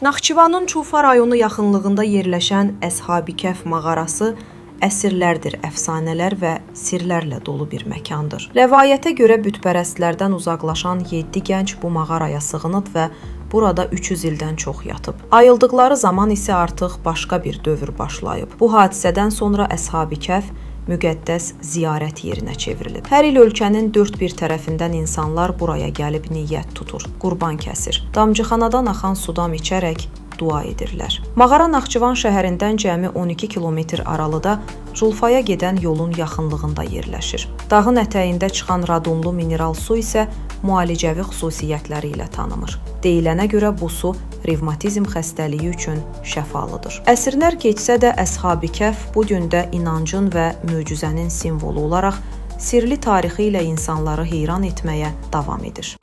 Naxçıvanın Çulfa rayonu yaxınlığında yerləşən Əshab-ı Kəhf mağarası əsrlərdir əfsanələr və sirlərlə dolu bir məkandır. Rəvayətə görə bütpərəstlərdən uzaqlaşan 7 gənc bu mağaraya sığınıb və burada 300 ildən çox yatıb. Ayıldıqları zaman isə artıq başqa bir dövr başlayıb. Bu hadisədən sonra Əshab-ı Kəhf müqəddəs ziyarət yerinə çevrilib. Hər il ölkənin dörd bir tərəfindən insanlar buraya gəlib niyyət tutur, qurban kəsir. Damcıxanadan axan sudan içərək dua edirlər. Mağara Naxçıvan şəhərindən cəmi 12 kilometr aralıda Culfaya gedən yolun yaxınlığında yerləşir. Dağın ətəyində çıxan radonlu mineral su isə müalicəvi xüsusiyyətləri ilə tanınır. Deyilənə görə bu su revmatizm xəstəliyi üçün şəfalıdır. Əsrlər keçsə də Əshab-ı Kəhf bu gün də inancın və möcüzənin simvolu olaraq sirli tarixi ilə insanları heyran etməyə davam edir.